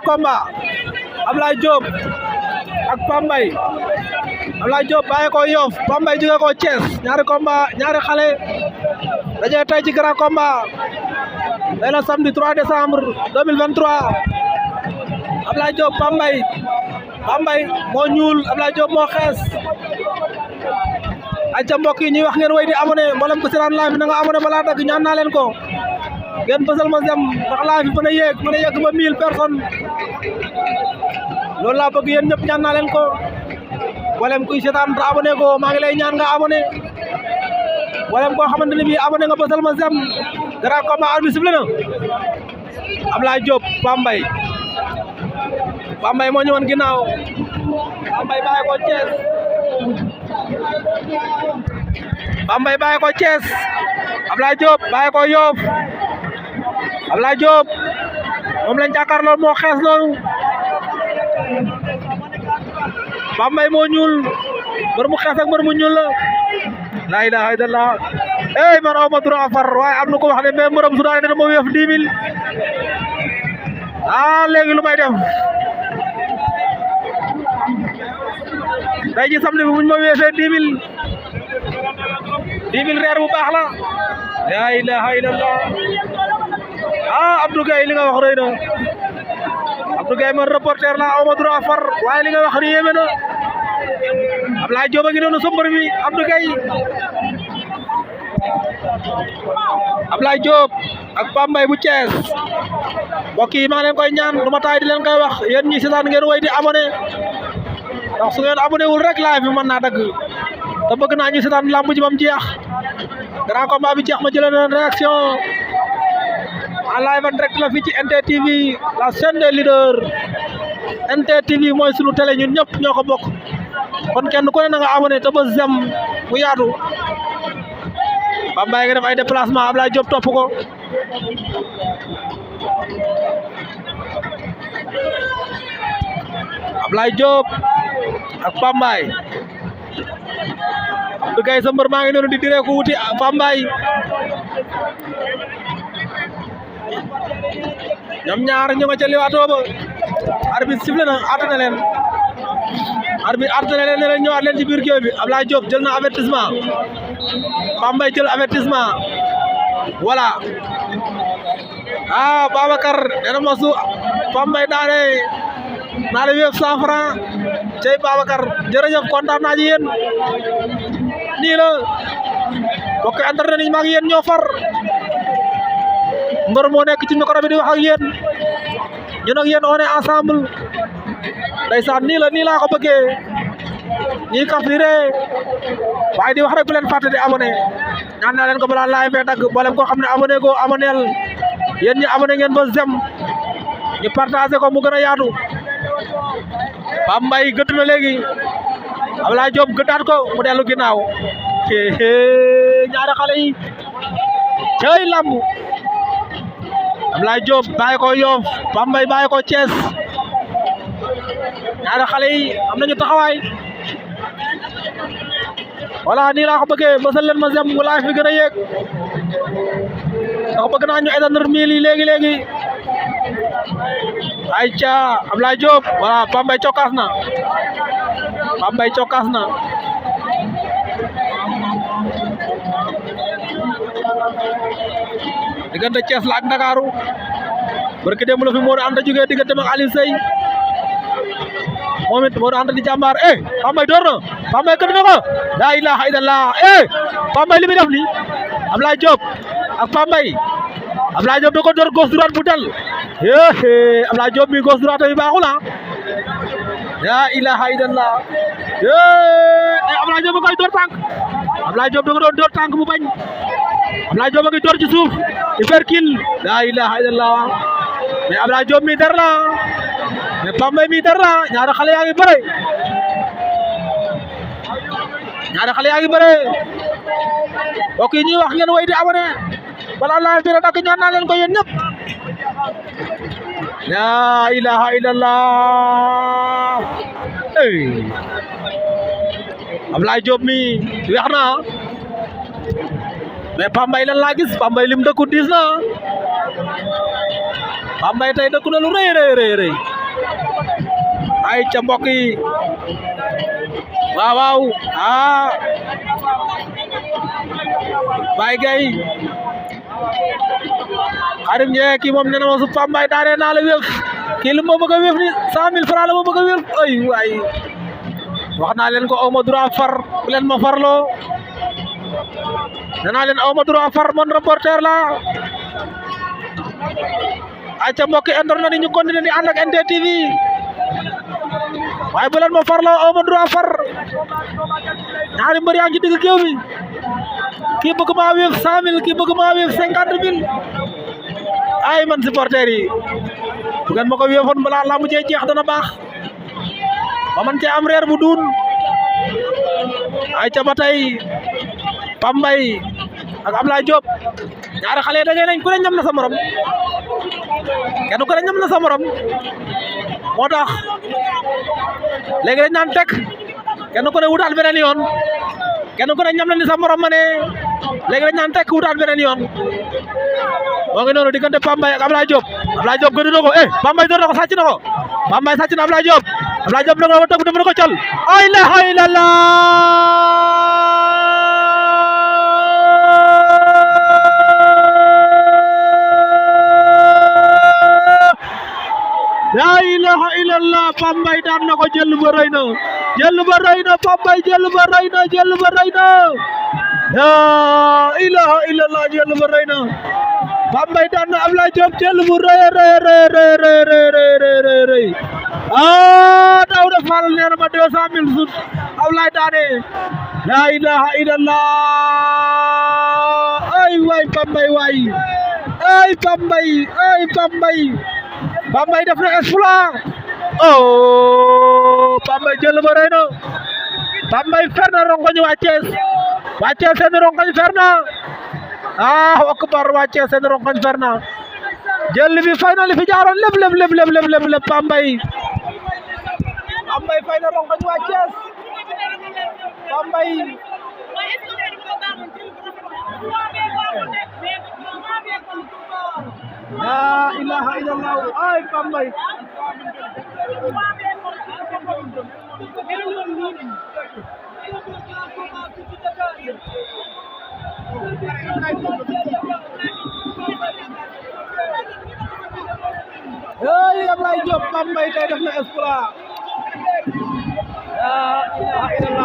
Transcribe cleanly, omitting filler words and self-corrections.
combat Ablaye Diop ak Pambay Ablaye Diop bàyyi ko Yoff Pambay jóge ko Thiès ñaari combat ñaari xale daje tey ci grand combat tey la samedi 3 décembre 2023 Ablaye Diop Pambay moo ñuul Ablaye Diop moo xees ay ca mbokk yi ñuy wax ngeen way di abonné mboolem ko seetaan live bi na nga abonné balaa dagg ñaan naa leen ko ngeen bësal ma dem ndax live bi mën a yegg ba 1000 personnes loolu laa bëgg yéen ñëpp ñaan naa leen ko mboolem kuy seetaan te abonné ko maa ngi lay ñaan nga abonné mboolem koo xamante ne bii abonné nga bësal ma dem grand combat arbitre sifflé na Ablaye Diop Pambay moo ñëwoon ginnaaw Pambay bàyyi ko Thiès Pambay bàyyi ko Thiès Ablaye Diop bàyyi ko Yoff Ablaye Diop moom lañ jàkkaarloo moo xees loolu Pambay moo ñuul mbër mu xees ak mbër mu ñuul la ilaha illallah ey man aw ma droit far waaye am na ko wax ne mais mbërëm su daane dana ma weef 10 000 léegi lu may def tey ji samedi bi buñ ma weesee 10 000 reer bu baax la la ilaha illallah Abdou Gueye li nga wax rëy na Abdou Gueye man reporter la aw ma droit far waaye li nga wax ni yéeme na Ablaye Diop a ngi noonu sombër bi Abdou Gueye Ablaye Diop ak Pambay bu Thiès mbokk yi maa leen koy ñaan du ma taay di leen koy wax yéen ñi seetaan ngeen way di abonné ndax su ngeen abonné wul rek live bi mën naa dagg te bëgg naa ñu seetaan lamb ji bam jeex grand combat bi jeex ma jëlee na réaction en live en direct la fii ci NTTV la chaîne des leaders NTTV mooy sunu télé ñun ñëpp ñoo ko bokk kon kenn ku ne na nga abonné te ba zem mu yaatu Pambay nga def ay déplacement Ablaye Diop topp ko Ablaye Diop ak Pambay Abdou Gueye sa mbër maa ngi noonu di diree ko wuti Pambay ñoom ñaar ñu nga ca liwaatoo ba arbitre sifflé na àtte na leen ne leen ñëwaat leen ci biir géew bi Ablaye Diop jël na avertissement Pambay jël avertissement voilà Babacar dana mosu Pambay daane naa la wéef 100 francs cey Babacar jërëjëf kontaan naa ci yéen nii la bokk internet yi maag yéen ñoo far mbër moo nekk ci micro bi di wax ak yéen ñun ak yéen on est ensemble ndeysaan nii laa ko bëggee ñii kaf di ree waaye di wax rek bu leen fàtte di abonné ñaan naa leen ko balaa live fee dagg boolem koo xam ne abonné go abonnéel yéen ñi abonné ngeen ba zem ñu partagé ko mu gën a yaatu Pambay gëdd na léegi Ablaye Diop gëddaat ko mu dellu ginnaaw ñaari xale yi cey lamb Ablaye Diop bàyyi ko Yoff Pambay bàyyi ko Thiès ñaari xale yi am nañu taxawaay voilà nii laa ko bëggee bësal leen ma zem mu live bi gën a yéeg ndax bëgg naa ñu étendre 1000 yi léegi ay ca Ablaye Diop voilà Pambay cokkaas na diggante Thiès la ak Ndakaaru barke démb la fi Modou Anta jógee diggante ak Aliou Seye moom it Modou Anta di jàmbaar Pambay door na Pambay këdd na ko la ilaha illallah Pambay li muy def ni Ablaye Diop ak Pambay Ablaye Diop da ko door gauche droite bu dal Ablaye Diop mi gauche droite bi baaxul la ilaha illallah Ablaye Diop a koy door tànk Ablaye Diop da ko doon door tànk mu bañ Ablaye Diop a ngi door ci suuf hyperkill la ilaha illallah mais Ablaye Diop mi dara la mais Pambay mi dara la ñaari xale yaa ngi bëre mbokk yi ñuy wax ngeen way di abonné balaa live bi dak ñaan naa leen ko yéen ñëpp la ilaha illallah Ablaye Diop mi weex na mais Pambay lan laa gis Pambay lim dëkku diis na Pambay tey dëkku na lu rëy ay ca mbokk yi waaw Baye Gueye Khadim Ndiaye kii moom nee na ma su Pape Mbaye daanee naa la wéef kii lu ma bëgg a wéef ni 100 000 francs la ma bëgg a wéef ay waay wax naa leen ko aw ma droit far bu leen ma farloo nee naa leen aw ma droit far man reporter la ay ca mbokki internet yi ñu continuer di ànd ak NDTV waaye bu leen ma farloo aw ma droit far ñaari mbër yaa ngi ci digg géew bi kii bëgg maa wéef 100 000 kii bëgg maa wéef 50 000 ay man supporter yi bu ngeen ma ko wéefoon balaa laa mu jeex dana baax ba man cee am reer bu duun ay ca ba tey Pape Mbaye ak Ablaye Diop ñaari xale da ngay nañ ku ne ñam na sa morom kenn ku ne ñam na sa morom moo tax léegi dañ naan tek kenn ku ne wutaat beneen yoon kenn ku ne ñam na ni sa morom ma ne léegi dañ naan tek wutaat beneen yoon moo ngi noonu diggante Pape Mbaye ak Ablaye Diop gënu na ko Pape Mbaye door na ko sàcc na ko Pape Mbaye sàcc na Ablaye Diop na ko tëgg def na ko col ay la hay la la la ilaha illallah Pape Mbaye daan na ko jël ba rëy na Pape Mbaye jël ba rëy na la ilaha illallah jël ba rëy na Pape Mbaye daan na Ablaye Diop jël bu rëy Daouda Fall nee na ma 200 000 sut Ablaye daane la ilaha illallah ay waay Pape Mbaye waay ay Pape Mbaye def na exploit Pape Mbaye jël ba rëy na Pape Mbaye fer na rongoñ waa Thiès seen rongoñ fer na akbar waa Thiès seen rongoñ fer na jël bi fay na li fi jaaroon lépp Pape Mbaye fay na rongoñ waa Thiès Pape Mbaye la ilaha illallah ay Pape Mbaye Ablaye Diop Pape Mbaye tey def na exploit la ilaha illallah